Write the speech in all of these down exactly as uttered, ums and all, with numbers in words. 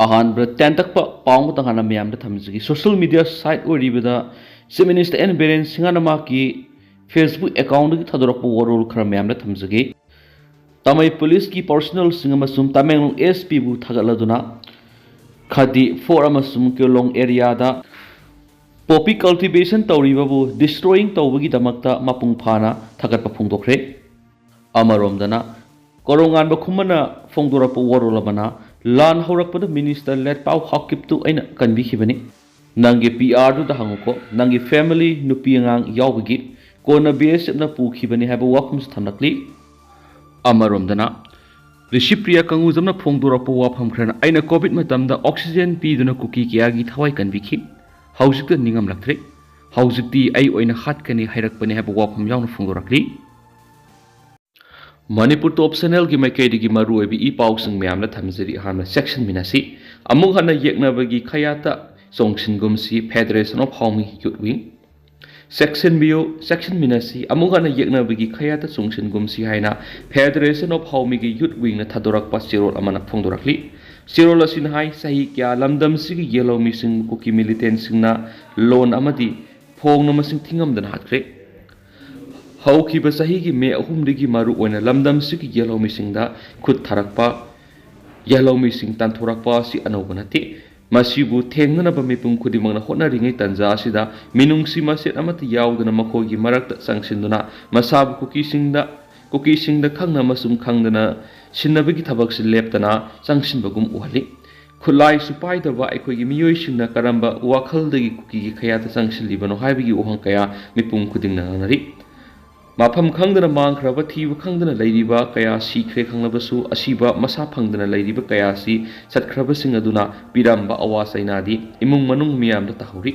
ꯑꯍꯥꯟꯕꯗ ꯇꯦꯟꯇꯛꯄ ꯄꯥꯎ ꯑꯃꯇꯪ ꯍꯥꯟꯅ ꯃꯌꯥꯝꯗ ꯊꯝꯖꯒꯦ꯫ Social media site ꯑꯣꯏꯔꯤꯕꯗ Chief Minister N Biren Singh ꯅ ꯃꯍꯥꯛꯀꯤ Facebook account ꯗꯒꯤ ꯊꯥꯗꯣꯔꯛꯄ ꯋꯥꯔꯣꯜ ꯈꯔ ꯃꯌꯥꯝꯗ ꯊꯝꯖꯒꯦ꯫ ꯇꯥꯃꯩ police ꯀꯤ personnel ꯁꯤꯡ ꯑꯃꯁꯨꯡ ꯇꯃꯦꯡꯂꯣꯡ S P ꯕꯨ ꯊꯥꯒꯠꯂꯗꯨꯅ ꯈꯥꯗꯤ ꯐꯣꯔ ꯑꯃꯁꯨꯡ ꯀꯤꯂꯣꯡ area ꯗ poppy cultivation ꯇꯧꯔꯤꯕꯕꯨ destroying ꯇꯧꯕꯒꯤꯗꯃꯛꯇ ꯃꯄꯨꯡ ꯐꯥꯅ ꯊꯥꯒꯠꯄ ꯐꯣꯡꯗꯣꯛꯈ꯭ꯔꯦ꯫ ꯑꯃꯔꯣꯝꯗꯅ ꯀꯣꯔꯣꯉꯥꯟꯕ ꯈꯨꯃꯟꯅ ꯐꯣꯡꯗꯣꯔꯛꯄ ꯋꯥꯔꯣꯜ ꯑꯃꯅ, ꯂꯥꯟ ꯍꯧꯔꯛꯄꯗ Minister ꯂꯦꯠꯄꯥꯎ ꯍꯥꯎꯀꯤꯞꯇꯨ ꯑꯩꯅ ꯀꯟꯕꯤꯈꯤꯕꯅꯤ꯫ ꯅꯪꯒꯤ P R ꯗꯨꯗ ꯍꯪꯉꯨꯀꯣ, ꯅꯪꯒꯤ family, ꯅꯨꯄꯤ ꯑꯉꯥꯡ ꯌꯥꯎꯕꯒꯤ꯫ ꯀꯣꯟꯅ B S F ꯅ ꯄꯨꯈꯤꯕꯅꯤ ꯍꯥꯏꯕ ꯋꯥꯐꯝꯁꯨ ꯊꯝꯂꯛꯂꯤ꯫ ꯑꯃꯔꯣꯝꯗꯅ ꯔꯤꯁꯤꯄ꯭ꯔꯤꯌꯥ ꯀꯪꯒꯨꯖꯝꯅ ꯐꯣꯡꯗꯣꯔꯛꯄ ꯋꯥꯐꯝ ꯈꯔꯅ, ꯑꯩꯅ COVID ꯃꯇꯝꯗ oxygen ꯄꯤꯗꯨꯅ ꯀꯨꯀꯤ ꯀꯌꯥꯒꯤ ꯊꯋꯥꯏ ꯀꯟꯕꯤꯈꯤ꯫ ꯍꯧꯖꯤꯛꯇ ꯅꯤꯡꯉꯝꯂꯛꯇ꯭ꯔꯦ꯫ ꯍꯧꯖꯤꯛꯇꯤ ꯑꯩ ꯑꯣꯏꯅ ꯍꯥꯠꯀꯅꯤ ꯍꯥꯏꯔꯛꯄꯅꯤ ꯍꯥꯏꯕ ꯋꯥꯐꯝ ꯌꯥꯎꯅ ꯐꯣꯡꯗꯣꯔꯛꯂꯤ꯫ ꯃꯅꯤꯄꯨꯔ Top Channel ꯒꯤ ꯃꯥꯏꯀꯩꯗꯒꯤ ꯃꯔꯨꯑꯣꯏꯕ ꯏ ꯄꯥꯎꯁꯤꯡ ꯃꯌꯥꯝꯅ ꯊꯝꯖꯔꯤ꯫ ꯑꯍꯥꯟꯕ ꯆꯦꯛꯁꯤꯟꯃꯤꯟꯅꯁꯤ꯫ ꯑꯃꯨꯛ ꯍꯟꯅ ꯌꯦꯛꯅꯕꯒꯤ ꯈꯌꯥꯠꯇ ꯆꯣꯡꯁꯤꯟꯒꯨꯝꯁꯤ, Federation of Haomi Youth Wing꯫ ꯆꯦꯛꯁꯤꯟꯕꯤꯌꯨ, ꯆꯦꯛꯁꯤꯟꯃꯤꯟꯅꯁꯤ꯫ ꯑꯃꯨꯛ ꯍꯟꯅ ꯌꯦꯛꯅꯕꯒꯤ ꯈꯌꯥꯠꯇ ꯆꯣꯡꯁꯤꯟꯒꯨꯝꯁꯤ ꯍꯥꯏꯅ Federation of Haomi ꯒꯤ Youth Wing ꯅ ꯊꯥꯗꯣꯔꯛꯄ ꯆꯦꯔꯣꯜ ꯑꯃꯅ ꯐꯣꯡꯗꯣꯔꯛꯂꯤ꯫ ꯆꯦꯔꯣꯜ ꯑꯁꯤꯅ ꯍꯥꯏ, ꯆꯍꯤ ꯀꯌꯥ ꯂꯝꯗꯝꯁꯤꯒꯤ ꯌꯦꯜꯍꯧꯃꯤꯁꯤꯡꯕꯨ ꯀꯨꯀꯤ militant ꯁꯤꯡꯅ ꯂꯣꯟ ꯑꯃꯗꯤ ꯐꯣꯡꯅ ꯃꯁꯤꯡ ꯊꯤꯉꯝꯗꯅ ꯍꯥꯠꯈ꯭ꯔꯦ꯫ ꯍꯧꯈꯤꯕ ꯆꯍꯤꯒꯤ ꯃꯦ ꯑꯍꯨꯝꯗꯒꯤ ꯃꯔꯨꯑꯣꯏꯅ ꯂꯝꯗꯝꯁꯤꯒꯤ ꯌꯦꯜꯍꯧꯃꯤꯁꯤꯡꯗ ꯈꯨꯠ ꯊꯥꯔꯛꯄ, ꯌꯦꯜꯍꯧꯃꯤꯁꯤꯡ ꯇꯥꯟꯊꯣꯔꯛꯄ ꯑꯁꯤ ꯑꯅꯧꯕ ꯅꯠꯇꯦ꯫ ꯃꯁꯤꯕꯨ ꯊꯦꯡꯅꯅꯕ ꯃꯤꯄꯨꯝ ꯈꯨꯗꯤꯡꯃꯛꯅ ꯍꯣꯠꯅꯔꯤꯉꯩ ꯇꯥꯟꯖꯥ ꯑꯁꯤꯗ ꯃꯤꯅꯨꯡꯁꯤ ꯃꯆꯦꯠ ꯑꯃꯠꯇ ꯌꯥꯎꯗꯅ ꯃꯈꯣꯏꯒꯤ ꯃꯔꯛꯇ ꯆꯪꯁꯤꯟꯗꯨꯅ ꯃꯁꯥꯕꯨ ꯀꯨꯀꯤꯁꯤꯡꯗ, ꯀꯨꯀꯤꯁꯤꯡꯗ ꯈꯪꯅ ꯑꯃꯁꯨꯡ ꯈꯪꯗꯅ ꯁꯤꯟꯅꯕꯒꯤ ꯊꯕꯛꯁꯤ ꯂꯦꯞꯇꯅ ꯆꯪꯁꯤꯟꯕꯒꯨꯝ ꯎꯍꯜꯂꯤ꯫ ꯈꯨꯠꯂꯥꯏꯁꯨ ꯄꯥꯏꯗꯕ ꯑꯩꯈꯣꯏꯒꯤ ꯃꯤꯑꯣꯏꯁꯤꯡꯅ ꯀꯔꯝꯕ ꯋꯥꯈꯜꯗꯒꯤ ꯀꯨꯀꯤꯒꯤ ꯈꯌꯥꯠꯇ ꯆꯪꯁꯤꯜꯂꯤꯕꯅꯣ ꯍꯥꯏꯕꯒꯤ ꯋꯥꯍꯪ ꯀꯌꯥ ꯃꯤꯄꯨꯝ ꯈꯨꯗꯤꯡꯅ ꯉꯥꯡꯅꯔꯤ꯫ ꯃꯐꯝ ꯈꯪꯗꯅ ꯃꯥꯡꯈ꯭ꯔꯕ, ꯊꯤꯕ ꯈꯪꯗꯅ ꯂꯩꯔꯤꯕ ꯀꯌꯥ ꯁꯤꯈ꯭ꯔꯦ ꯈꯪꯂꯕꯁꯨ, ꯑꯁꯤꯕ ꯃꯁꯥ ꯐꯪꯗꯅ ꯂꯩꯔꯤꯕ ꯀꯌꯥ ꯑꯁꯤ ꯆꯠꯈ꯭ꯔꯕꯁꯤꯡ ꯑꯗꯨꯅ ꯄꯤꯔꯝꯕ ꯑꯋꯥ ꯆꯩꯅꯥꯗꯤ ꯏꯃꯨꯡ ꯃꯅꯨꯡ ꯃꯤꯌꯥꯝꯗ ꯇꯥꯍꯧꯔꯤ꯫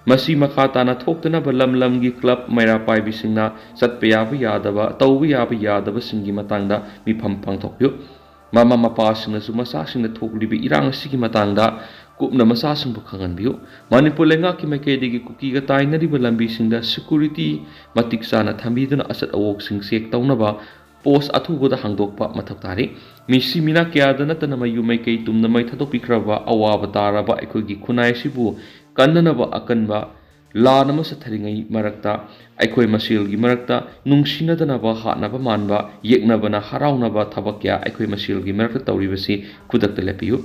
ꯃꯁꯤ ꯃꯈꯥ ꯇꯥꯅ ꯊꯣꯛꯇꯅꯕ ꯂꯝ ꯂꯝꯒꯤ club ꯃꯩꯔꯥ ꯄꯥꯏꯕꯤꯁꯤꯡꯅ ꯆꯠꯄ ꯌꯥꯕ ꯌꯥꯗꯕ, ꯇꯧꯕ ꯌꯥꯕ ꯌꯥꯗꯕꯁꯤꯡꯒꯤ ꯃꯇꯥꯡꯗ ꯃꯤꯐꯝ ꯄꯥꯡꯊꯣꯛꯄꯤꯌꯨ꯫ ꯃꯃꯥ ꯃꯄꯥꯁꯤꯡꯅꯁꯨ ꯃꯆꯥꯁꯤꯡꯗ ꯊꯣꯛꯂꯤꯕ ꯏꯔꯥꯡ ꯑꯁꯤꯒꯤ ꯃꯇꯥꯡꯗ ꯀꯨꯞꯅ ꯃꯆꯥꯁꯤꯡꯕꯨ ꯈꯪꯍꯟꯕꯤꯌꯨ꯫ ꯃꯅꯤꯄꯨꯔ ꯂꯩꯉꯥꯛꯀꯤ ꯃꯥꯏꯀꯩꯗꯒꯤ ꯀꯨꯀꯤꯒ ꯇꯥꯏꯅꯔꯤꯕ ꯂꯝꯕꯤꯁꯤꯡꯗ security ꯃꯇꯤꯛ ꯆꯥꯅ ꯊꯝꯕꯤꯗꯨꯅ ꯑꯆꯠ ꯑꯋꯣꯛꯁꯤꯡ check ꯇꯧꯅꯕ ꯄꯣꯁ ꯑꯊꯨꯕꯗ ꯍꯥꯡꯗꯣꯛꯄ ꯃꯊꯧ ꯇꯥꯔꯤ꯫ ꯃꯤꯁꯤ ꯃꯤꯅꯥ ꯀꯌꯥꯗ ꯅꯠꯇꯅ ꯃꯌꯨꯝ ꯃꯩꯀꯩ ꯇꯨꯝꯅ ꯃꯩ ꯊꯥꯗꯣꯛꯄꯤꯈ꯭ꯔꯕ ꯑꯋꯥꯕ ꯇꯥꯔꯕ ꯑꯩꯈꯣꯏꯒꯤ ꯈꯨꯟꯅꯥꯏ ꯑꯁꯤꯕꯨ ꯀꯟꯅꯅꯕ ꯑꯀꯟꯕ ꯂꯥꯟ ꯑꯃ ꯆꯠꯊꯔꯤꯉꯩ ꯃꯔꯛꯇ ꯑꯩꯈꯣꯏ ꯃꯁꯦꯜꯒꯤ ꯃꯔꯛꯇ ꯅꯨꯡꯁꯤꯅꯗꯅꯕ, ꯍꯥꯠꯅꯕ ꯃꯥꯟꯕ, ꯌꯦꯛꯅꯕꯅ ꯍꯔꯥꯎꯅꯕ ꯊꯕꯛ ꯀꯌꯥ ꯑꯩꯈꯣꯏ ꯃꯁꯦꯜꯒꯤ ꯃꯔꯛꯇ ꯇꯧꯔꯤꯕꯁꯤ ꯈꯨꯗꯛꯇ ꯂꯦꯞꯄꯤꯌꯨ꯫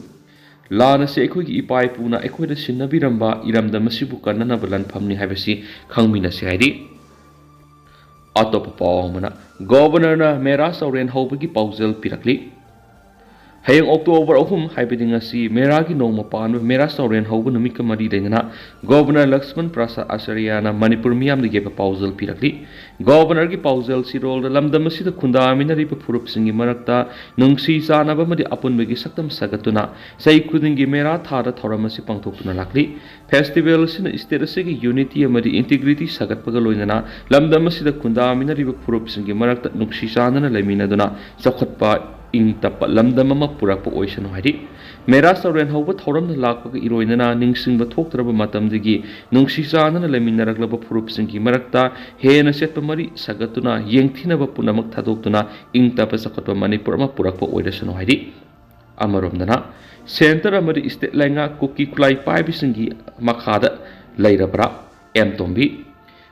ꯂꯥꯟ ꯑꯁꯤ ꯑꯩꯈꯣꯏꯒꯤ ꯏꯄꯥ ꯏꯄꯨꯅ ꯑꯩꯈꯣꯏꯗ ꯁꯤꯟꯅꯕꯤꯔꯝꯕ ꯏꯔꯝꯗꯝ ꯑꯁꯤꯕꯨ ꯀꯟꯅꯅꯕ ꯂꯥꯟꯐꯝꯅꯤ ꯍꯥꯏꯕꯁꯤ ꯈꯪꯃꯤꯟꯅꯁꯤ ꯍꯥꯏꯔꯤ꯫ ꯑꯇꯣꯞꯄ ꯄꯥꯎ ꯑꯃꯅ, ꯒꯣꯚꯔꯅꯔꯅ ꯃꯦꯔꯥ ꯆꯥꯎꯔꯦꯟ ꯍꯧꯕꯒꯤ ꯄꯥꯎꯖꯦꯜ ꯄꯤꯔꯛꯂꯤ꯫ ꯍꯌꯦꯡ ꯑꯣꯛꯇꯣꯕꯔ ꯑꯍꯨꯝ, ꯍꯥꯏꯕꯗꯤ ꯉꯁꯤ, ꯃꯦꯔꯥꯒꯤ ꯅꯣꯡꯃ ꯄꯥꯟꯕ ꯃꯦꯔꯥ ꯆꯥꯎꯔꯦꯟ ꯍꯧꯕ ꯅꯨꯃꯤꯠꯀ ꯃꯔꯤ ꯂꯩꯅꯅ ꯒꯣꯚꯔꯅꯔ ꯂꯛꯁꯃꯟ ꯄ꯭ꯔꯁꯥꯗ ꯑꯆꯥꯔꯌꯥꯅ ꯃꯅꯤꯄꯨꯔ ꯃꯤꯌꯥꯝꯗ ꯌꯦꯛꯄ ꯄꯥꯎꯖꯦꯜ ꯄꯤꯔꯛꯂꯤ꯫ ꯒꯣꯚꯔꯅꯔꯒꯤ ꯄꯥꯎꯖꯦꯜ ꯆꯤꯔꯣꯜꯗ ꯂꯝꯗꯝ ꯑꯁꯤꯗ ꯈꯨꯟꯗꯥꯃꯤꯟꯅꯔꯤꯕ ꯐꯨꯔꯨꯞꯁꯤꯡꯒꯤ ꯃꯔꯛꯇ ꯅꯨꯡꯁꯤ ꯆꯥꯟꯅꯕ ꯑꯃꯗꯤ ꯑꯄꯨꯟꯕꯒꯤ ꯁꯛꯇꯝ ꯁꯥꯒꯠꯇꯨꯅ ꯆꯍꯤ ꯈꯨꯗꯤꯡꯒꯤ ꯃꯦꯔꯥ ꯊꯥꯗ ꯊꯧꯔꯝ ꯑꯁꯤ ꯄꯥꯡꯊꯣꯛꯇꯨꯅ ꯂꯥꯛꯂꯤ꯫ ꯐꯦꯁꯇꯤꯚꯦꯜ ꯑꯁꯤꯅ ꯁ꯭ꯇꯦꯠ ꯑꯁꯤꯒꯤ ꯌꯨꯅꯤꯇꯤ ꯑꯃꯗꯤ ꯏꯟꯇꯤꯒ꯭ꯔꯤꯇꯤ ꯁꯥꯒꯠꯄꯒ ꯂꯣꯏꯅꯅ ꯂꯝꯗꯝ ꯑꯁꯤꯗ ꯈꯨꯟꯗꯥꯃꯤꯟꯅꯔꯤꯕ ꯐꯨꯔꯨꯞꯁꯤꯡꯒꯤ ꯃꯔꯛꯇ ꯅꯨꯡꯁꯤ ꯆꯥꯟꯅꯅ ꯂꯩꯃꯤꯟꯅꯗꯨꯅ ꯆꯥꯎꯈꯠꯄ, ꯏꯪ ꯇꯞꯄ ꯂꯝꯗꯝ ꯑꯃ ꯄꯨꯔꯛꯄ ꯑꯣꯏꯁꯅꯨ ꯍꯥꯏꯔꯤ꯫ ꯃꯦꯔꯥ ꯆꯥꯎꯔꯦꯟ ꯍꯧꯕ ꯊꯧꯔꯝꯅ ꯂꯥꯛꯄꯒ ꯏꯔꯣꯏꯅꯅ ꯅꯤꯡꯁꯤꯡꯕ ꯊꯣꯛꯇ꯭ꯔꯕ ꯃꯇꯝꯗꯒꯤ ꯅꯨꯡꯁꯤ ꯆꯥꯟꯅꯅ ꯂꯩꯃꯤꯟꯅꯔꯛꯂꯕ ꯐꯨꯔꯨꯞꯁꯤꯡꯒꯤ ꯃꯔꯛꯇ ꯍꯦꯟꯅ ꯆꯦꯠꯄ ꯃꯔꯤ ꯁꯥꯒꯠꯇꯨꯅ ꯌꯦꯡꯊꯤꯅꯕ ꯄꯨꯝꯅꯃꯛ ꯊꯥꯗꯣꯛꯇꯨꯅ ꯏꯪ ꯇꯞꯄ ꯆꯥꯎꯈꯠꯄ ꯃꯅꯤꯄꯨꯔ ꯑꯃ ꯄꯨꯔꯛꯄ ꯑꯣꯏꯔꯁꯅꯨ ꯍꯥꯏꯔꯤ꯫ ꯑꯃꯔꯣꯝꯗꯅ, ꯁꯦꯟꯇꯔ ꯑꯃꯗꯤ ꯁ꯭ꯇꯦꯠ ꯂꯩꯉꯥꯛ ꯀꯨꯀꯤ ꯈꯨꯠꯂꯥꯏ ꯄꯥꯏꯕꯁꯤꯡꯒꯤ ꯃꯈꯥꯗ ꯂꯩꯔꯕ꯭ꯔꯥ? ꯑꯦꯝ ꯇꯣꯝꯕꯤ꯫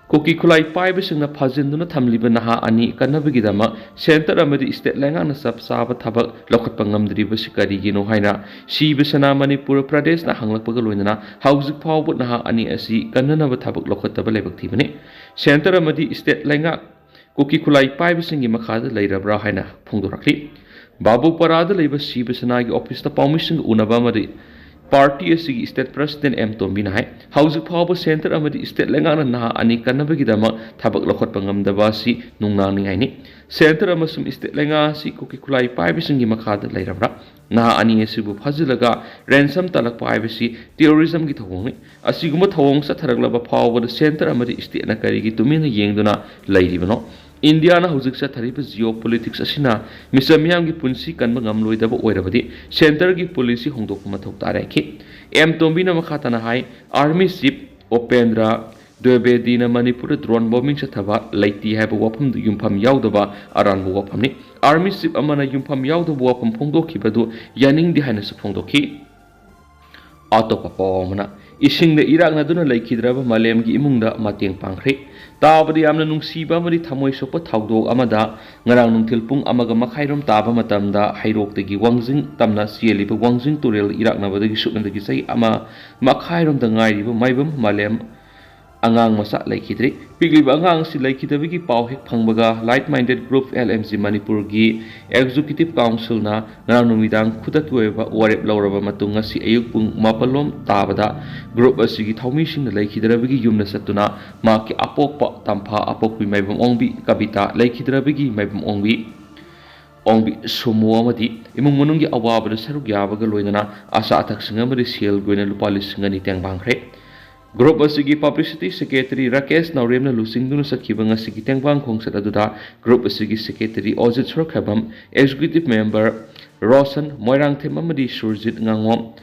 ꯀꯨꯀꯤ ꯈꯨꯠꯂꯥꯏ ꯄꯥꯏꯕꯁꯤꯡꯅ ꯐꯥꯖꯤꯟꯗꯨꯅ ꯊꯝꯂꯤꯕ ꯅꯍꯥ ꯑꯅꯤ ꯀꯟꯅꯕꯒꯤꯗꯃꯛ ꯁꯦꯟꯇꯔ ꯑꯃꯗꯤ ꯁ꯭ꯇꯦꯠ ꯂꯩꯉꯥꯛꯅ ꯆꯞ ꯆꯥꯕ ꯊꯕꯛ ꯂꯧꯈꯠꯄ ꯉꯝꯗ꯭ꯔꯤꯕꯁꯤ ꯀꯔꯤꯒꯤꯅꯣ ꯍꯥꯏꯅ ꯁꯤꯕ ꯁꯦꯅꯥ ꯃꯅꯤꯄꯨꯔ ꯄ꯭ꯔꯗꯦꯁꯅ ꯍꯪꯂꯛꯄꯒ ꯂꯣꯏꯅꯅ ꯍꯧꯖꯤꯛ ꯐꯥꯎꯕ ꯅꯍꯥ ꯑꯅꯤ ꯑꯁꯤ ꯀꯟꯅꯅꯕ ꯊꯕꯛ ꯂꯧꯈꯠꯇꯕ ꯂꯥꯏꯕꯛ ꯊꯤꯕꯅꯤ꯫ ꯁꯦꯟꯇꯔ ꯑꯃꯗꯤ ꯁ꯭ꯇꯦꯠ ꯂꯩꯉꯥꯛ ꯀꯨꯀꯤ ꯈꯨꯠꯂꯥꯏ ꯄꯥꯏꯕꯁꯤꯡꯒꯤ ꯃꯈꯥꯗ ꯂꯩꯔꯕ꯭ꯔꯥ ꯍꯥꯏꯅ ꯐꯣꯡꯗꯣꯔꯛꯂꯤ꯫ ꯕꯥꯕꯨꯄꯥꯔꯥꯗ ꯂꯩꯕ ꯁꯤꯕ ꯁꯦꯅꯥꯒꯤ ꯑꯣꯐꯤꯁꯇ ꯄꯥꯎꯃꯤꯁꯤꯡꯒ ꯎꯅꯕ ꯑꯃꯗꯤ ꯄꯥꯔꯇꯤ ꯑꯁꯤꯒꯤ ꯁ꯭ꯇꯦꯠ ꯄ꯭ꯔꯁꯤꯗꯦꯟ ꯑꯦꯝ ꯇꯣꯝꯕꯤꯅ ꯍꯥꯏ, ꯍꯧꯖꯤꯛ ꯐꯥꯎꯕ ꯁꯦꯟꯇꯔ ꯑꯃꯗꯤ ꯁ꯭ꯇꯦꯠ ꯂꯩꯉꯥꯛꯅ ꯅꯍꯥ ꯑꯅꯤ ꯀꯟꯅꯕꯒꯤꯗꯃꯛ ꯊꯕꯛ ꯂꯧꯈꯠꯄ ꯉꯝꯗꯕ ꯑꯁꯤ ꯅꯨꯡꯅꯥꯡꯅꯤꯡꯉꯥꯏꯅꯤ꯫ ꯁꯦꯟꯇꯔ ꯑꯃꯁꯨꯡ ꯁ꯭ꯇꯦꯠ ꯂꯩꯉꯥꯛ ꯑꯁꯤ ꯀꯨꯀꯤ ꯈꯨꯠꯂꯥꯏ ꯄꯥꯏꯕꯁꯤꯡꯒꯤ ꯃꯈꯥꯗ ꯂꯩꯔꯕ꯭ꯔꯥ? ꯅꯍꯥ ꯑꯅꯤ ꯑꯁꯤꯕꯨ ꯐꯥꯖꯤꯜꯂꯒ ꯔꯦꯟꯁꯝ ꯇꯥꯜꯂꯛꯄ ꯍꯥꯏꯕꯁꯤ ꯇꯦꯔꯣꯔꯤꯖꯝꯒꯤ ꯊꯧꯑꯣꯡꯅꯤ꯫ ꯑꯁꯤꯒꯨꯝꯕ ꯊꯧꯑꯣꯡ ꯆꯠꯊꯔꯛꯂꯕ ꯐꯥꯎꯕꯗ ꯁꯦꯟꯇꯔ ꯑꯃꯗꯤ ꯁ꯭ꯇꯦꯠꯅ ꯀꯔꯤꯒꯤ ꯇꯨꯃꯤꯟꯅ ꯌꯦꯡꯗꯨꯅ ꯂꯩꯔꯤꯕꯅꯣ? ꯏꯟꯗꯤꯌꯥꯅ ꯍꯧꯖꯤꯛ ꯆꯠꯊꯔꯤꯕ ꯖꯤꯑꯣ ꯄꯣꯂꯤꯇꯤꯛꯁ ꯑꯁꯤꯅ ꯃꯤꯆꯝ ꯃꯤꯌꯥꯝꯒꯤ ꯄꯨꯟꯁꯤ ꯀꯟꯕ ꯉꯝꯂꯣꯏꯗꯕ ꯑꯣꯏꯔꯕꯗꯤ ꯁꯦꯟꯇꯔꯒꯤ ꯄꯣꯂꯤꯁꯤ ꯍꯣꯡꯗꯣꯛꯄ ꯃꯊꯧ ꯇꯥꯔꯦ ꯍꯥꯏꯈꯤ꯫ ꯑꯦꯝ ꯇꯣꯝꯕꯤꯅ ꯃꯈꯥ ꯇꯥꯅ ꯍꯥꯏ, ꯑꯥꯔꯃꯤ ꯆꯤꯐ ꯎꯄꯦꯟꯗ꯭ꯔ ꯗ꯭ꯋꯤꯕꯦꯗꯤꯅ ꯃꯅꯤꯄꯨꯔꯗ drone bombing ꯆꯠꯊꯕ ꯂꯩꯇꯦ ꯍꯥꯏꯕ ꯋꯥꯐꯝꯗꯨ ꯌꯨꯝꯐꯝ ꯌꯥꯎꯗꯕ ꯑꯔꯥꯟꯕ ꯋꯥꯐꯝꯅꯤ꯫ Army chief ꯑꯃꯅ ꯌꯨꯝꯐꯝ ꯌꯥꯎꯗꯕ ꯋꯥꯐꯝ ꯐꯣꯡꯗꯣꯛꯈꯤꯕꯗꯨ ꯌꯥꯅꯤꯡꯗꯦ ꯍꯥꯏꯅꯁꯨ ꯐꯣꯡꯗꯣꯛꯈꯤ꯫ ꯑꯇꯣꯞꯄ ꯄꯥꯎ ꯑꯃꯅ, ꯏꯁꯤꯡꯗ ꯏꯔꯥꯛꯅꯗꯨꯅ ꯂꯩꯈꯤꯗ꯭ꯔꯕ ꯃꯥꯂꯦꯝꯒꯤ ꯏꯃꯨꯡꯗ ꯃꯇꯦꯡ ꯄꯥꯡꯈ꯭ꯔꯦ꯫ ꯇꯥꯕꯗ ꯌꯥꯝꯅ ꯅꯨꯡꯁꯤꯕ ꯑꯃꯗꯤ ꯊꯃꯣꯏ ꯁꯣꯛꯄ ꯊꯧꯗꯣꯛ ꯑꯃꯗ ꯉꯔꯥꯡ ꯅꯨꯡꯊꯤꯜ ꯄꯨꯡ ꯑꯃꯒ ꯃꯈꯥꯏꯔꯣꯝ ꯇꯥꯕ ꯃꯇꯝꯗ ꯍꯩꯔꯣꯛꯇꯒꯤ ꯋꯥꯡꯖꯤꯡ ꯇꯝꯅ ꯆꯦꯜꯂꯤꯕ ꯋꯥꯡꯖꯤꯡ ꯇꯨꯔꯦꯜ ꯏꯔꯥꯛꯅꯕꯗꯒꯤ ꯁꯨꯞꯅꯇꯒꯤ ꯆꯍꯤ ꯑꯃ ꯃꯈꯥꯏꯔꯣꯝꯗ ꯉꯥꯏꯔꯤꯕ ꯃꯥꯏꯕꯝ ꯃꯥꯂꯦꯝ ꯑꯉꯥꯡ ꯃꯆꯥ ꯂꯩꯈꯤꯗ꯭ꯔꯤ꯫ ꯄꯤꯛꯂꯤꯕ ꯑꯉꯥꯡ ꯑꯁꯤ ꯂꯩꯈꯤꯗꯕꯒꯤ ꯄꯥꯎ ꯍꯦꯛ ꯐꯪꯕꯒ Like Minded Group L M G ꯃꯅꯤꯄꯨꯔꯒꯤ Executive Councilꯅ ꯉꯔꯥꯡ ꯅꯨꯃꯤꯗꯥꯡ ꯈꯨꯗꯛꯀꯤ ꯑꯣꯏꯕ ꯋꯥꯔꯦꯞ ꯂꯧꯔꯕ ꯃꯇꯨꯡ ꯉꯁꯤ ꯑꯌꯨꯛ ꯄꯨꯡ ꯃꯥꯄꯜ ꯂꯣꯝ ꯇꯥꯕꯗ group ꯑꯁꯤꯒꯤ ꯊꯧꯃꯤꯁꯤꯡꯅ ꯂꯩꯈꯤꯗ꯭ꯔꯕꯒꯤ ꯌꯨꯝꯗ ꯆꯠꯇꯨꯅ ꯃꯍꯥꯛꯀꯤ ꯑꯄꯣꯛꯄ ꯇꯝꯐꯥ ꯑꯄꯣꯛꯄꯤ ꯃꯥꯏꯕꯝ ꯑꯣꯡꯕꯤ ꯀꯕꯤꯇꯥ ꯂꯩꯈꯤꯗ꯭ꯔꯕꯒꯤ ꯃꯥꯏꯕꯝ ꯑꯣꯡꯕꯤ ꯑꯣꯡꯕꯤ ꯁꯨꯃꯣ ꯑꯃꯗꯤ ꯏꯃꯨꯡ ꯃꯅꯨꯡꯒꯤ ꯑꯋꯥꯕꯗ ꯁꯔꯨꯛ ꯌꯥꯕꯒ ꯂꯣꯏꯅꯅ ꯑꯆꯥ ꯑꯊꯛꯁꯤꯡ ꯑꯃꯗꯤ ꯁꯦꯜꯒꯤ ꯑꯣꯏꯅ ꯂꯨꯄꯥ ꯂꯤꯁꯤꯡ ꯑꯅꯤ ꯇꯦꯡꯕꯥꯡꯈ꯭ꯔꯦ꯫ Group ꯑꯁꯤꯒꯤ Publicity Secretary ꯔꯥꯀꯦꯁ ꯅꯥꯎꯔꯦꯝꯅ ꯂꯨꯆꯤꯡꯗꯨꯅ ꯆꯠꯈꯤꯕ ꯉꯁꯤꯒꯤ ꯇꯦꯡꯕꯥꯡ ꯈꯣꯡꯆꯠ ꯑꯗꯨꯗ group ꯑꯁꯤꯒꯤ Secretary ꯑꯣꯖꯤꯠ ꯁꯣꯔꯈꯥꯏꯕꯝ, Executive Member Roshan Moirangthem ꯑꯃꯗꯤ ꯁꯨꯔꯖꯤꯠ ꯉꯥꯉꯣꯝ,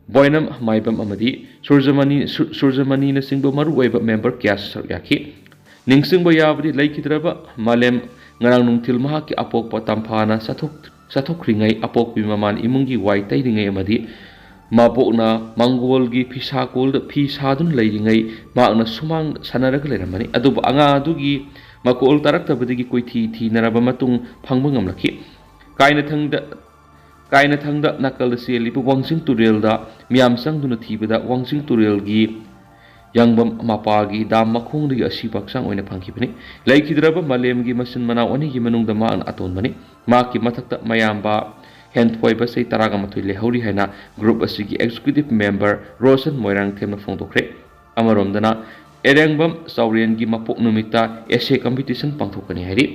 ꯕꯣꯏꯅꯝ ꯃꯥꯏꯕꯝ ꯑꯃꯗꯤ ꯁꯨꯔꯖꯃꯅꯤ, ꯁꯨ-, ꯁꯨꯔꯖꯃꯅꯤꯅꯆꯤꯡꯕ ꯃꯔꯨꯑꯣꯏꯕ member ꯀꯌꯥꯁꯨ ꯁꯔꯨꯛ ꯌꯥꯈꯤ꯫ ꯅꯤꯡꯁꯤꯡꯕ ꯌꯥꯕꯗꯤ ꯂꯩꯈꯤꯗ꯭ꯔꯕ ꯃꯥꯂꯦꯝ ꯉꯔꯥꯡ ꯅꯨꯡꯊꯤꯜ ꯃꯍꯥꯛꯀꯤ ꯑꯄꯣꯛꯄ ꯇꯝꯐꯥꯅ ꯆꯠꯊꯣꯛ-, ꯆꯠꯊꯣꯛꯈ꯭ꯔꯤꯉꯩ ꯑꯄꯣꯛꯄꯤ ꯃꯃꯥꯟ ꯏꯃꯨꯡꯒꯤ ꯋꯥꯏ ꯇꯩꯔꯤꯉꯩ ꯑꯃꯗꯤ ꯃꯕꯣꯛꯅ ꯃꯪꯒꯣꯜꯒꯤ ꯐꯤꯁꯥꯀꯣꯜꯗ ꯐꯤ ꯁꯥꯗꯨꯅ ꯂꯩꯔꯤꯉꯩ ꯃꯍꯥꯛꯅ ꯁꯨꯃꯥꯡ ꯁꯥꯟꯅꯔꯒ ꯂꯩꯔꯝꯕꯅꯤ꯫ ꯑꯗꯨꯕꯨ ꯑꯉꯥꯡ ꯑꯗꯨꯒꯤ ꯃꯀꯣꯜ ꯇꯥꯔꯛꯇꯕꯗꯒꯤ ꯀꯣꯏꯊꯤ ꯊꯤꯅꯔꯕ ꯃꯇꯨꯡ ꯐꯪꯕ ꯉꯝꯂꯛꯈꯤ꯫ ꯀꯥꯏꯅꯊꯪꯗ, ꯀꯥꯏꯅꯊꯪꯗ ꯅꯥꯀꯜꯗ ꯆꯦꯜꯂꯤꯕ ꯋꯥꯡꯖꯤꯡ ꯇꯨꯔꯦꯜꯗ ꯃꯤꯌꯥꯝ ꯆꯪꯗꯨꯅ ꯊꯤꯕꯗ ꯋꯥꯡꯖꯤꯡ ꯇꯨꯔꯦꯜꯒꯤ ꯌꯥꯡꯕꯝ ꯃꯄꯥꯒꯤ ꯗꯥꯝ ꯃꯈꯣꯡꯗꯒꯤ ꯑꯁꯤꯕ ꯍꯛꯆꯥꯡ ꯑꯣꯏꯅ ꯐꯪꯈꯤꯕꯅꯤ꯫ ꯂꯩꯈꯤꯗ꯭ꯔꯕ ꯃꯥꯂꯦꯝꯒꯤ ꯃꯆꯤꯟ ꯃꯅꯥꯎ ꯑꯅꯤꯒꯤ ꯃꯅꯨꯡꯗ ꯃꯍꯥꯛꯅ ꯑꯇꯣꯟꯕꯅꯤ꯫ ꯃꯍꯥꯛꯀꯤ ꯃꯊꯛꯇ ꯃꯌꯥꯝꯕ ꯍꯦꯟꯊꯣꯏꯕ ꯆꯍꯤ ꯇꯔꯥꯒ ꯃꯥꯊꯣꯏ ꯂꯩꯍꯧꯔꯤ ꯍꯥꯏꯅ group ꯑꯁꯤꯒꯤ Executive Member ꯔꯣꯁꯟ ꯃꯣꯏꯔꯥꯡꯊꯦꯝꯅ ꯐꯣꯡꯗꯣꯛꯈ꯭ꯔꯦ꯫ ꯑꯃꯔꯣꯝꯗꯅ ꯑꯦꯔꯦꯡꯕꯝ ꯆꯥꯎꯔꯦꯟꯒꯤ ꯃꯄꯣꯛ ꯅꯨꯃꯤꯠꯇ essay competition ꯄꯥꯡꯊꯣꯛꯀꯅꯤ ꯍꯥꯏꯔꯤ꯫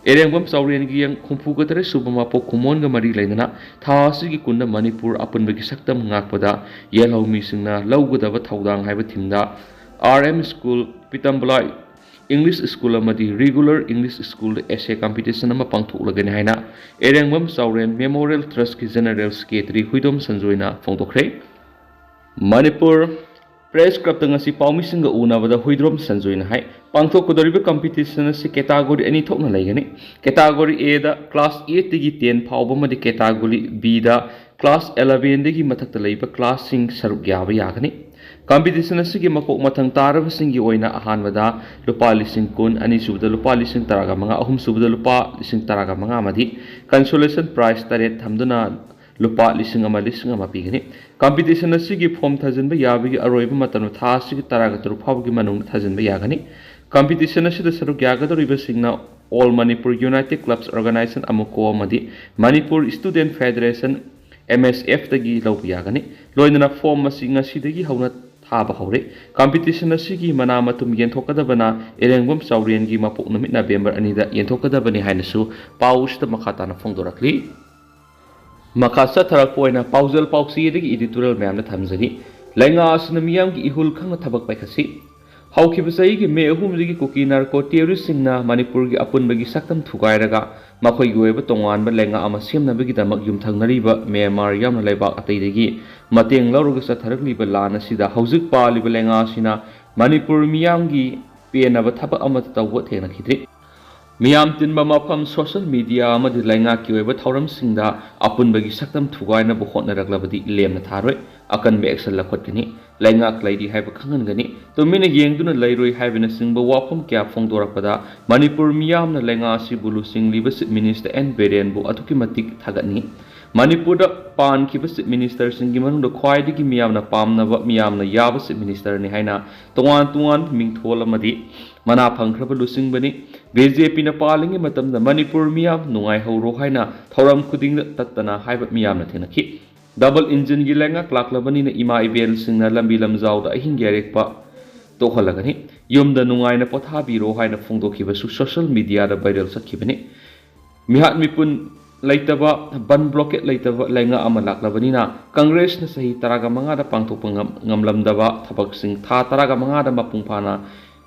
ꯑꯦꯔꯦꯡꯕꯝ ꯆꯥꯎꯔꯦꯟꯒꯤ ꯌꯪ ꯍꯨꯝꯐꯨꯒ ꯇꯔꯦꯠ ꯁꯨꯕ ꯃꯄꯣꯛ ꯀꯨꯝꯑꯣꯟꯒ ꯃꯔꯤ ꯂꯩꯅꯅ ꯊꯥ ꯑꯁꯤꯒꯤ ꯀꯨꯟꯗ ꯃꯅꯤꯄꯨꯔ ꯑꯄꯨꯟꯕꯒꯤ ꯁꯛꯇꯝ ꯉꯥꯛꯄꯗ ꯌꯦꯜꯍꯧꯃꯤꯁꯤꯡꯅ ꯂꯧꯒꯗꯕ ꯊꯧꯗꯥꯡ ꯍꯥꯏꯕ theme ꯗ R M School, ꯄꯤꯇꯝꯕꯂꯥ English School ꯑꯃꯗꯤ Regular English School ꯗ essay competition ꯑꯃ ꯄꯥꯡꯊꯣꯛꯂꯒꯅꯤ ꯍꯥꯏꯅ ꯑꯦꯔꯦꯡꯕꯝ ꯆꯥꯎꯔꯦꯟ Memorial Trust ꯀꯤ General Secretary ꯍꯨꯏꯗꯣꯝ ꯁꯟꯖꯣꯏꯅ ꯐꯣꯡꯗꯣꯛꯈ꯭ꯔꯦ꯫ ꯃꯅꯤꯄꯨꯔ ꯄ꯭ꯔꯦꯁ ꯀ꯭ꯂꯕꯇ ꯉꯁꯤ ꯄꯥꯎꯃꯤꯁꯤꯡꯒ ꯎꯅꯕꯗ ꯍꯨꯏꯗ꯭ꯔꯣꯝ ꯁꯟꯖꯣꯏꯅ ꯍꯥꯏ, ꯄꯥꯡꯊꯣꯛꯀꯗꯧꯔꯤꯕ ꯀꯝꯄꯤꯇꯤꯁꯟ ꯑꯁꯤ ꯀꯦꯇꯥꯒꯣꯔꯤ ꯑꯅꯤ ꯊꯣꯛꯅ ꯂꯩꯒꯅꯤ꯫ ꯀꯦꯇꯥꯒꯣꯔꯤ ꯑꯦꯗ ꯀ꯭ꯂꯥꯁ ꯑꯦꯠꯇꯒꯤ ꯇꯦꯟ ꯐꯥꯎꯕ ꯑꯃꯗꯤ ꯀꯦꯇꯥꯒꯣꯔꯤ ꯕꯤꯗ ꯀ꯭ꯂꯥꯁ ꯑꯦꯂꯚꯦꯟꯗꯒꯤ ꯃꯊꯛꯇ ꯂꯩꯕ ꯀ꯭ꯂꯥꯁꯁꯤꯡ ꯁꯔꯨꯛ ꯌꯥꯕ ꯌꯥꯒꯅꯤ꯫ ꯀꯝꯄꯤꯇꯤꯁꯟ ꯑꯁꯤꯒꯤ ꯃꯀꯣꯛ ꯃꯊꯪ ꯇꯥꯔꯕꯁꯤꯡꯒꯤ ꯑꯣꯏꯅ ꯑꯍꯥꯟꯕꯗ ꯂꯨꯄꯥ ꯂꯤꯁꯤꯡ ꯀꯨꯟ, ꯑꯅꯤꯁꯨꯕꯗ ꯂꯨꯄꯥ ꯂꯤꯁꯤꯡ ꯇꯔꯥꯒ ꯃꯉꯥ, ꯑꯍꯨꯝꯁꯨꯕꯗ ꯂꯨꯄꯥ ꯂꯤꯁꯤꯡ ꯇꯔꯥꯒ ꯃꯉꯥ ꯑꯃꯗꯤ ꯀꯟꯁꯣꯂꯦꯁꯟ ꯄ꯭ꯔꯥꯏꯖ ꯇꯔꯦꯠ ꯊꯝꯗꯨꯅ ꯂꯨꯄꯥ ꯂꯤꯁꯤꯡ ꯑꯃ, ꯂꯤꯁꯤꯡ ꯑꯃ ꯄꯤꯒꯅꯤ꯫ ꯀꯝꯄꯤꯇꯤꯁꯟ ꯑꯁꯤꯒꯤ ꯐꯣꯝ ꯊꯥꯖꯤꯟꯕ ꯌꯥꯕꯒꯤ ꯑꯔꯣꯏꯕ ꯃꯇꯝ ꯊꯥ ꯑꯁꯤꯒꯤ ꯇꯔꯥꯒ ꯇꯔꯨꯛ ꯐꯥꯎꯕꯒꯤ ꯃꯅꯨꯡꯗ ꯊꯥꯖꯤꯟꯕ ꯌꯥꯒꯅꯤ꯫ ꯀꯝꯄꯤꯇꯤꯁꯟ ꯑꯁꯤꯗ ꯁꯔꯨꯛ ꯌꯥꯒꯗꯧꯔꯤꯕꯁꯤꯡꯅ All Manipur United Clubs Organisation, ꯑꯃꯨꯀꯣ, ꯑꯃꯗꯤ Manipur Student Federation, M S F, ꯇꯒꯤ ꯂꯧꯕ ꯌꯥꯒꯅꯤ꯫ ꯂꯣꯏꯅꯅ ꯐꯣꯝ ꯑꯁꯤ ꯉꯁꯤꯗꯒꯤ ꯍꯧꯅ ꯊꯥꯕ ꯍꯧꯔꯦ꯫ ꯀꯝꯄꯤꯇꯤꯁꯟ ꯑꯁꯤꯒꯤ ꯃꯅꯥ ꯃꯊꯨꯝ ꯌꯦꯟꯊꯣꯛꯀꯗꯕꯅ ꯏꯔꯦꯡꯕꯝ ꯆꯥꯎꯔꯦꯟꯒꯤ ꯃꯄꯣꯛ ꯅꯨꯃꯤꯠ ꯅꯕꯦꯝꯕꯔ ꯑꯅꯤꯗ ꯌꯦꯟꯊꯣꯛꯀꯗꯕꯅꯤ ꯍꯥꯏꯅꯁꯨ ꯄꯥꯎ ꯑꯁꯤꯗ ꯃꯈꯥ ꯇꯥꯅ ꯐꯣꯡꯗꯣꯔꯛꯂꯤ꯫ ꯃꯈꯥ ꯆꯠꯊꯔꯛꯄ ꯑꯣꯏꯅ ꯄꯥꯎꯖꯦꯜ ꯄꯥꯎꯆꯦꯗꯒꯤ editorial ꯃꯌꯥꯝꯅ ꯊꯝꯖꯔꯤ꯫ ꯂꯩꯉꯥꯛ ꯑꯁꯤꯅ ꯃꯤꯌꯥꯝꯒꯤ ꯏꯍꯨꯜ ꯈꯪꯅ ꯊꯕꯛ ꯄꯥꯏꯈꯠꯁꯤ꯫ ꯍꯧꯈꯤꯕ ꯆꯍꯤꯒꯤ ꯃꯦ ꯑꯍꯨꯝꯗꯒꯤ ꯀꯨꯀꯤ ꯅꯥꯔꯀꯣ ꯇꯦꯔꯣꯔꯤꯁꯁꯤꯡꯅ ꯃꯅꯤꯄꯨꯔꯒꯤ ꯑꯄꯨꯟꯕꯒꯤ ꯁꯛꯇꯝ ꯊꯨꯒꯥꯏꯔꯒ ꯃꯈꯣꯏꯒꯤ ꯑꯣꯏꯕ ꯇꯣꯉꯥꯟꯕ ꯂꯩꯉꯥꯛ ꯑꯃ ꯁꯦꯝꯅꯕꯒꯤꯗꯃꯛ ꯌꯨꯝꯊꯪꯅꯔꯤꯕ ꯃ꯭ꯌꯥꯟꯃꯥꯔ ꯌꯥꯎꯅ ꯂꯩꯕꯥꯛ ꯑꯇꯩꯗꯒꯤ ꯃꯇꯦꯡ ꯂꯧꯔꯒ ꯆꯠꯊꯔꯛꯂꯤꯕ ꯂꯥꯟ ꯑꯁꯤꯗ ꯍꯧꯖꯤꯛ ꯄꯥꯜꯂꯤꯕ ꯂꯩꯉꯥꯛ ꯑꯁꯤꯅ ꯃꯅꯤꯄꯨꯔ ꯃꯤꯌꯥꯝꯒꯤ ꯄꯦꯟꯅꯕ ꯊꯕꯛ ꯑꯃꯠꯇ ꯇꯧꯕ ꯊꯦꯡꯅꯈꯤꯗ꯭ꯔꯤ꯫ ꯃꯤꯌꯥꯝ ꯇꯤꯟꯕ ꯃꯐꯝ, social media ꯑꯃꯗꯤ ꯂꯩꯉꯥꯛꯀꯤ ꯑꯣꯏꯕ ꯊꯧꯔꯝꯁꯤꯡꯗ ꯑꯄꯨꯟꯕꯒꯤ ꯁꯛꯇꯝ ꯊꯨꯒꯥꯏꯅꯕ ꯍꯣꯠꯅꯔꯛꯂꯕꯗꯤ ꯂꯦꯝꯅ ꯊꯥꯔꯣꯏ, ꯑꯀꯟꯕ action ꯂꯧꯈꯠꯀꯅꯤ꯫ ꯂꯩꯉꯥꯛ ꯂꯩꯔꯤ ꯍꯥꯏꯕ ꯈꯪꯍꯟꯒꯅꯤ꯫ ꯇꯨꯃꯤꯟꯅ ꯌꯦꯡꯗꯨꯅ ꯂꯩꯔꯣꯏ ꯍꯥꯏꯕꯅꯆꯤꯡꯕ ꯋꯥꯐꯝ ꯀꯌꯥ ꯐꯣꯡꯗꯣꯔꯛꯄꯗ ꯃꯅꯤꯄꯨꯔ ꯃꯤꯌꯥꯝꯅ ꯂꯩꯉꯥꯛ ꯑꯁꯤꯕꯨ ꯂꯨꯆꯤꯡꯂꯤꯕ Chief Minister ꯑꯦꯟ ꯕꯤꯔꯦꯟꯕꯨ ꯑꯗꯨꯛꯀꯤ ꯃꯇꯤꯛ ꯊꯥꯒꯠꯅꯤ꯫ ꯃꯅꯤꯄꯨꯔꯗ ꯄꯥꯟꯈꯤꯕ Chief Ministerꯁꯤꯡꯒꯤ ꯃꯅꯨꯡꯗ ꯈ꯭ꯋꯥꯏꯗꯒꯤ ꯃꯤꯌꯥꯝꯅ ꯄꯥꯝꯅꯕ, ꯃꯤꯌꯥꯝꯅ ꯌꯥꯕ Chief Ministerꯅꯤ ꯍꯥꯏꯅ ꯇꯣꯉꯥꯟ ꯇꯣꯉꯥꯟꯕ ꯃꯤꯡꯊꯣꯜ ꯑꯃꯗꯤ ꯃꯅꯥ ꯐꯪꯈ꯭ꯔꯕ ꯂꯨꯆꯤꯡꯕꯅꯤ꯫ ꯕꯤ ꯖꯦ ꯄꯤꯅ ꯄꯥꯜꯂꯤꯉꯩ ꯃꯇꯝꯗ ꯃꯅꯤꯄꯨꯔ ꯃꯤꯌꯥꯝ ꯅꯨꯡꯉꯥꯏꯍꯧꯔꯣ ꯍꯥꯏꯅ ꯊꯧꯔꯝ ꯈꯨꯗꯤꯡꯗ ꯇꯠꯇꯅ ꯍꯥꯏꯕ ꯃꯤꯌꯥꯝꯅ ꯊꯦꯡꯅꯈꯤ꯫ Double engineꯒꯤ ꯂꯩꯉꯥꯛ ꯂꯥꯛꯂꯕꯅꯤꯅ ꯏꯃꯥ ꯏꯕꯦꯜꯁꯤꯡꯅ ꯂꯝꯕꯤ ꯂꯝꯖꯥꯎꯗ ꯑꯍꯤꯡ ꯌꯥꯔꯦꯛꯄ ꯇꯣꯛꯍꯜꯂꯒꯅꯤ꯫ ꯌꯨꯝꯗ ꯅꯨꯡꯉꯥꯏꯅ ꯄꯣꯊꯥꯕꯤꯔꯣ ꯍꯥꯏꯅ ꯐꯣꯡꯗꯣꯛꯈꯤꯕꯁꯨ social mediaꯗ viral ꯆꯠꯈꯤꯕꯅꯤ꯫ ꯃꯤꯍꯥꯠ ꯃꯤꯄꯨꯟ ꯂꯩꯇꯕ, ꯕꯟ blockade ꯂꯩꯇꯕ ꯂꯩꯉꯥꯛ ꯑꯃ ꯂꯥꯛꯂꯕꯅꯤꯅ ꯀꯪꯒ꯭ꯔꯦꯁꯅ ꯆꯍꯤ ꯇꯔꯥꯒ ꯃꯉꯥꯗ ꯄꯥꯡꯊꯣꯛꯄ ꯉꯝ-, ꯉꯝꯂꯝꯗꯕ ꯊꯕꯛꯁꯤꯡ ꯊꯥ ꯇꯔꯥꯒ ꯃꯉꯥꯗ ꯃꯄꯨꯡ ꯐꯥꯅ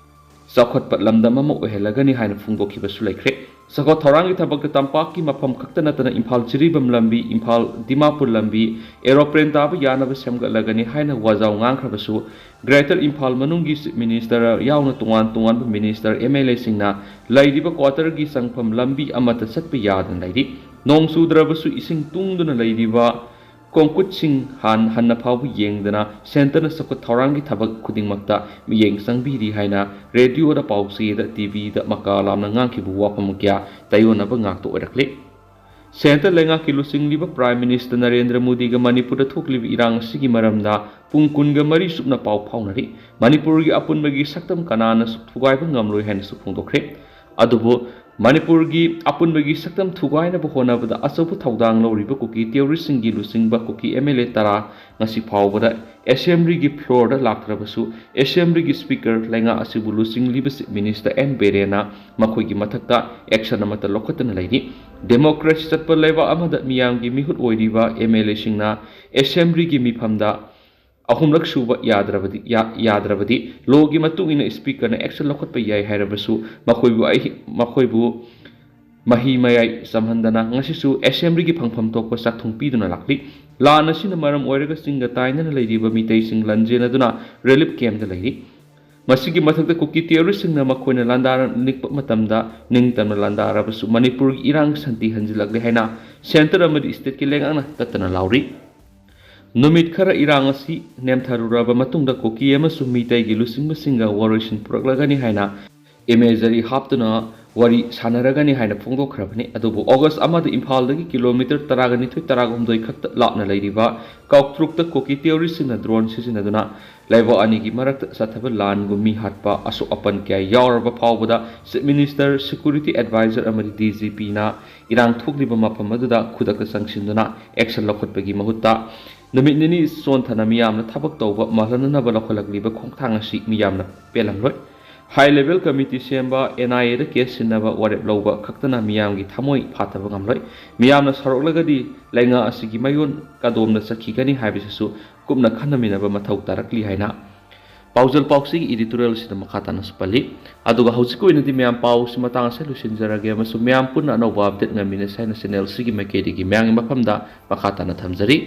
ꯆꯥꯎꯈꯠꯄ ꯂꯝꯗꯝ ꯑꯃ ꯑꯣꯏꯍꯜꯂꯒꯅꯤ ꯍꯥꯏꯅ ꯐꯣꯡꯗꯣꯛꯈꯤꯕꯁꯨ ꯂꯩꯈ꯭ꯔꯦ꯫ ꯆꯥꯎꯈꯠ ꯊꯧꯔꯥꯡꯒꯤ ꯊꯕꯛꯇ ꯇꯝꯄꯥꯛꯀꯤ ꯃꯐꯝ ꯈꯛꯇ ꯅꯠꯇꯅ ꯏꯝꯐꯥꯜ ꯖꯤꯔꯤꯕꯥꯝ ꯂꯝꯕꯤ, ꯏꯝꯐꯥꯜ ꯗꯤꯃꯥꯄꯨꯔ ꯂꯝꯕꯤ, ꯑꯦꯔꯣꯄ꯭ꯂꯦꯟ ꯇꯥꯕ ꯌꯥꯅꯕ ꯁꯦꯝꯒꯠꯂꯒꯅꯤ ꯍꯥꯏꯅ ꯋꯥꯖꯥꯎ ꯉꯥꯡꯈ꯭ꯔꯕꯁꯨ, ꯒ꯭ꯔꯦꯇꯔ ꯏꯝꯐꯥꯜ ꯃꯅꯨꯡꯒꯤ ꯆꯤꯐ ꯃꯤꯅꯤꯁꯇꯔ ꯌꯥꯎꯅ ꯇꯣꯉꯥꯟ ꯇꯣꯉꯥꯟꯕ ꯃꯤꯅꯤꯁꯇꯔ, ꯑꯦꯝ ꯑꯦꯜ ꯑꯦꯁꯤꯡꯅ ꯂꯩꯔꯤꯕ ꯀ꯭ꯋꯥꯇꯔꯒꯤ ꯆꯪꯐꯝ ꯂꯝꯕꯤ ꯑꯃꯠꯇ ꯆꯠꯄ ꯌꯥꯗꯅ ꯂꯩꯔꯤ꯫ ꯅꯣꯡ ꯆꯨꯗ꯭ꯔꯕꯁꯨ ꯏꯁꯤꯡ ꯇꯨꯡꯗꯨꯅ ꯂꯩꯔꯤꯕ ꯈꯣꯡꯀꯨꯠꯁꯤꯡ ꯍꯥꯟ-, ꯍꯟꯅ ꯐꯥꯎꯕ ꯌꯦꯡꯗꯅ ꯁꯦꯟꯇꯔꯅ ꯆꯥꯎꯈꯠ ꯊꯧꯔꯥꯡꯒꯤ ꯊꯕꯛ ꯈꯨꯗꯤꯡꯃꯛꯇ ꯃꯤꯠꯌꯦꯡ ꯆꯪꯕꯤꯔꯤ ꯍꯥꯏꯅ ꯔꯦꯗꯤꯑꯣꯗ, ꯄꯥꯎꯆꯦꯗ, ꯇꯤꯚꯤꯗ ꯃꯀꯥ ꯂꯥꯝꯅ ꯉꯥꯡꯈꯤꯕ ꯋꯥꯐꯝ ꯀꯌꯥ ꯇꯥꯏꯑꯣꯟꯅꯕ ꯉꯥꯛꯇ ꯑꯣꯏꯔꯛꯂꯤ꯫ ꯁꯦꯟꯇꯔ ꯂꯩꯉꯥꯛꯀꯤ ꯂꯨꯆꯤꯡꯂꯤꯕ ꯄ꯭ꯔꯥꯏꯝ ꯃꯤꯅꯤꯁꯇꯔ ꯅꯔꯦꯟꯗ꯭ꯔ ꯃꯣꯗꯤꯒ ꯃꯅꯤꯄꯨꯔꯗ ꯊꯣꯛꯂꯤꯕ ꯏꯔꯥꯡ ꯑꯁꯤꯒꯤ ꯃꯔꯝꯗ ꯄꯨꯡ ꯀꯨꯟꯒ ꯃꯔꯤ ꯆꯨꯞꯅ ꯄꯥꯎ ꯐꯥꯎꯅꯔꯤ꯫ ꯃꯅꯤꯄꯨꯔꯒꯤ ꯑꯄꯨꯟꯕꯒꯤ ꯁꯛꯇꯝ ꯀꯅꯥꯅꯁꯨ ꯊꯨꯒꯥꯏꯕ ꯉꯝꯂꯣꯏ ꯍꯥꯏꯅꯁꯨ ꯐꯣꯡꯗꯣꯛꯈ꯭ꯔꯦ꯫ ꯑꯗꯨꯕꯨ ꯃꯅꯤꯄꯨꯔꯒꯤ ꯑꯄꯨꯟꯕꯒꯤ ꯁꯛꯇꯝ ꯊꯨꯒꯥꯏꯅꯕ ꯍꯣꯠꯅꯕꯗ ꯑꯆꯧꯕ ꯊꯧꯗꯥꯡ ꯂꯧꯔꯤꯕ ꯀꯨꯀꯤ ꯇꯦꯔꯣꯔꯤꯁꯁꯤꯡꯒꯤ ꯂꯨꯆꯤꯡꯕ ꯀꯨꯀꯤ ꯑꯦꯝ ꯑꯦꯜ ꯑꯦ ꯇꯔꯥ ꯉꯁꯤ ꯐꯥꯎꯕꯗ ꯑꯦꯁꯦꯝꯕ꯭ꯂꯤꯒꯤ ꯐ꯭ꯂꯣꯔꯗ ꯂꯥꯛꯇ꯭ꯔꯕꯁꯨ, ꯑꯦꯁꯦꯝꯕ꯭ꯂꯤꯒꯤ ꯁ꯭ꯄꯤꯀꯔ ꯂꯩꯉꯥꯛ ꯑꯁꯤꯕꯨ ꯂꯨꯆꯤꯡꯂꯤꯕ ꯆꯤꯐ ꯃꯤꯅꯤꯁꯇꯔ ꯑꯦꯟ ꯕꯤꯔꯦꯟꯅ ꯃꯈꯣꯏꯒꯤ ꯃꯊꯛꯇ ꯑꯦꯛꯁꯟ ꯑꯃꯠꯇ ꯂꯧꯈꯠꯇꯅ ꯂꯩꯔꯤ꯫ ꯗꯦꯃꯣꯀ꯭ꯔꯦꯁꯤ ꯆꯠꯄ ꯂꯩꯕꯥꯛ ꯑꯃꯗ ꯃꯤꯌꯥꯝꯒꯤ ꯃꯤꯍꯨꯠ ꯑꯣꯏꯔꯤꯕ ꯑꯦꯝ ꯑꯦꯜ ꯑꯦꯁꯤꯡꯅ ꯑꯦꯁꯦꯝꯕ꯭ꯂꯤꯒꯤ ꯃꯤꯐꯝꯗ ꯑꯍꯨꯝꯂꯛ ꯁꯨꯕ ꯌꯥꯗ꯭ꯔꯕꯗꯤ, ꯌꯥ-, ꯌꯥꯗ꯭ꯔꯕꯗꯤ ꯂꯣꯒꯤ ꯃꯇꯨꯡ ꯏꯟꯅ ꯁ꯭ꯄꯤꯀꯔꯅ ꯑꯦꯛꯁꯟ ꯂꯧꯈꯠꯄ ꯌꯥꯏ ꯍꯥꯏꯔꯕꯁꯨ, ꯃꯈꯣꯏꯕꯨ ꯑꯩ-, ꯃꯈꯣꯏꯕꯨ ꯃꯍꯤ ꯃꯌꯥꯏ ꯆꯝꯍꯟꯗꯅ ꯉꯁꯤꯁꯨ ꯑꯦꯁꯦꯝꯕ꯭ꯂꯤꯒꯤ ꯐꯪꯐꯝ ꯊꯣꯛꯄ ꯆꯥꯛꯊꯨꯡ ꯄꯤꯗꯨꯅ ꯂꯥꯛꯂꯤ꯫ ꯂꯥꯟ ꯑꯁꯤꯅ ꯃꯔꯝ ꯑꯣꯏꯔꯒ ꯆꯤꯡꯒ ꯇꯥꯏꯅꯅ ꯂꯩꯔꯤꯕ ꯃꯤꯇꯩꯁꯤꯡ ꯂꯥꯟꯖꯦꯟꯅꯗꯨꯅ ꯔꯤꯂꯤꯐ ꯀꯦꯝꯞꯇ ꯂꯩꯔꯤ꯫ ꯃꯁꯤꯒꯤ ꯃꯊꯛꯇ ꯀꯨꯀꯤ ꯇꯦꯔꯣꯔꯤꯁꯁꯤꯡꯅ ꯃꯈꯣꯏꯅ ꯂꯥꯟꯗꯥꯔ-, ꯅꯤꯛꯄ ꯃꯇꯝꯗ ꯅꯤꯡꯇꯝꯅ ꯂꯥꯟꯗꯥꯔꯕꯁꯨ ꯃꯅꯤꯄꯨꯔꯒꯤ ꯏꯔꯥꯡ ꯁꯥꯟꯇꯤ ꯍꯟꯖꯤꯜꯂꯛꯂꯦ ꯍꯥꯏꯅ ꯁꯦꯟꯇꯔ ꯑꯃꯗꯤ ꯁ꯭ꯇꯦꯠꯀꯤ ꯂꯩꯉꯥꯛꯅ ꯇꯠꯇꯅ ꯂꯥꯎꯔꯤ꯫ ꯅꯨꯃꯤꯠ ꯈꯔ ꯏꯔꯥꯡ ꯑꯁꯤ ꯅꯦꯝꯊꯔꯨꯔꯕ ꯃꯇꯨꯡꯗ ꯀꯨꯀꯤ ꯑꯃꯁꯨꯡ ꯃꯤꯇꯩꯒꯤ ꯂꯨꯆꯤꯡꯕꯁꯤꯡꯒ ꯋꯥꯔꯣꯏꯁꯤꯟ ꯄꯨꯔꯛꯂꯒꯅꯤ ꯍꯥꯏꯅ ꯏꯃꯦꯖꯔꯤ ꯍꯥꯞꯇꯨꯅ ꯋꯥꯔꯤ ꯁꯥꯟꯅꯔꯒꯅꯤ ꯍꯥꯏꯅ ꯐꯣꯡꯗꯣꯛꯈ꯭ꯔꯕꯅꯤ꯫ ꯑꯗꯨꯕꯨ ꯑꯣꯒꯁ ꯑꯃꯗ ꯏꯝꯐꯥꯜꯗꯒꯤ ꯀꯤꯂꯣꯃꯤꯇꯔ ꯇꯔꯥꯒ ꯅꯤꯊꯣꯏ ꯇꯔꯥꯒ ꯍꯨꯝꯗꯣꯏ ꯈꯛꯇ ꯂꯥꯞꯅ ꯂꯩꯔꯤꯕ ꯀꯥꯎꯇ꯭ꯔꯨꯛꯇ ꯀꯨꯀꯤ ꯇꯦꯔꯣꯔꯤꯁꯁꯤꯡꯅ ꯗ꯭ꯔꯣꯟ ꯁꯤꯖꯤꯟꯅꯗꯨꯅ ꯂꯩꯕꯥꯛ ꯑꯅꯤꯒꯤ ꯃꯔꯛꯇ ꯆꯠꯊꯕ ꯂꯥꯟꯒꯨꯝ ꯃꯤ ꯍꯥꯠꯄ, ꯑꯁꯣꯛ ꯑꯄꯟ ꯀꯌꯥ ꯌꯥꯎꯔꯕ ꯐꯥꯎꯕꯗ ꯆꯤꯐ ꯃꯤꯅꯤꯁꯇꯔ, ꯁꯦꯀ꯭ꯌꯨꯔꯤꯇꯤ ꯑꯦꯗꯚꯥꯏꯖꯔ ꯑꯃꯗꯤ ꯗꯤ ꯖꯤ ꯄꯤꯅ ꯏꯔꯥꯡ ꯊꯣꯛꯂꯤꯕ ꯃꯐꯝ ꯑꯗꯨꯗ ꯈꯨꯗꯛꯇ ꯆꯪꯁꯤꯟꯗꯨꯅ ꯑꯦꯛꯁꯟ ꯂꯧꯈꯠꯄꯒꯤ ꯃꯍꯨꯠꯇ ꯅꯨꯃꯤꯠ ꯅꯤꯅꯤ ꯆꯣꯟꯊꯅ ꯃꯤꯌꯥꯝꯅ ꯊꯕꯛ ꯇꯧꯕ ꯃꯥꯜꯍꯟꯅꯅꯕ ꯂꯧꯈꯠꯂꯛꯂꯤꯕ ꯈꯣꯡꯊꯥꯡ ꯑꯁꯤ ꯃꯤꯌꯥꯝꯅ ꯄꯦꯜꯂꯝꯂꯣꯏ꯫ ꯍꯥꯏ ꯂꯦꯚꯦꯜ ꯀꯃꯤꯇꯤ ꯁꯦꯝꯕ, ꯑꯦꯟ ꯑꯥꯏ ꯑꯦꯗ ꯀꯦꯁ ꯁꯤꯟꯅꯕ, ꯋꯥꯔꯦꯞ ꯂꯧꯕ ꯈꯛꯇꯅ ꯃꯤꯌꯥꯝꯒꯤ ꯊꯃꯣꯏ ꯐꯥꯊꯕ ꯉꯝꯂꯣꯏ꯫ ꯃꯤꯌꯥꯝꯅ ꯁꯥꯎꯔꯛꯂꯒꯗꯤ ꯂꯩꯉꯥꯛ ꯑꯁꯤꯒꯤ ꯃꯌꯣꯟ ꯀꯗꯣꯝꯗ ꯆꯠꯈꯤꯒꯅꯤ ꯍꯥꯏꯕꯁꯤꯁꯨ ꯀꯨꯞꯅ ꯈꯟꯅꯃꯤꯟꯅꯕ ꯃꯊꯧ ꯇꯥꯔꯛꯂꯤ ꯍꯥꯏꯅ ꯄꯥꯎꯖꯦꯜ ꯄꯥꯎꯁꯤꯒꯤ editorial ꯑꯁꯤꯗ ꯃꯈꯥ ꯇꯥꯅꯁꯨ ꯄꯜꯂꯤ꯫ ꯑꯗꯨꯒ ꯍꯧꯖꯤꯛꯀꯤ ꯑꯣꯏꯅꯗꯤ ꯃꯌꯥꯝ ꯄꯥꯎ ꯑꯁꯤ ꯃꯇꯥꯡ ꯑꯁꯤꯗ ꯂꯣꯏꯁꯤꯟꯖꯔꯒꯦ ꯑꯃꯁꯨꯡ ꯃꯌꯥꯝ ꯄꯨꯟꯅ ꯑꯅꯧꯕ update ꯉꯥꯏꯃꯤꯟꯅꯁꯤ ꯍꯥꯏꯅ channel ꯑꯁꯤꯒꯤ ꯃꯥꯏꯀꯩꯗꯒꯤ ꯃꯌꯥꯝꯒꯤ ꯃꯐꯝꯗ ꯃꯈꯥ ꯇꯥꯅ ꯊꯝꯖꯔꯤ꯫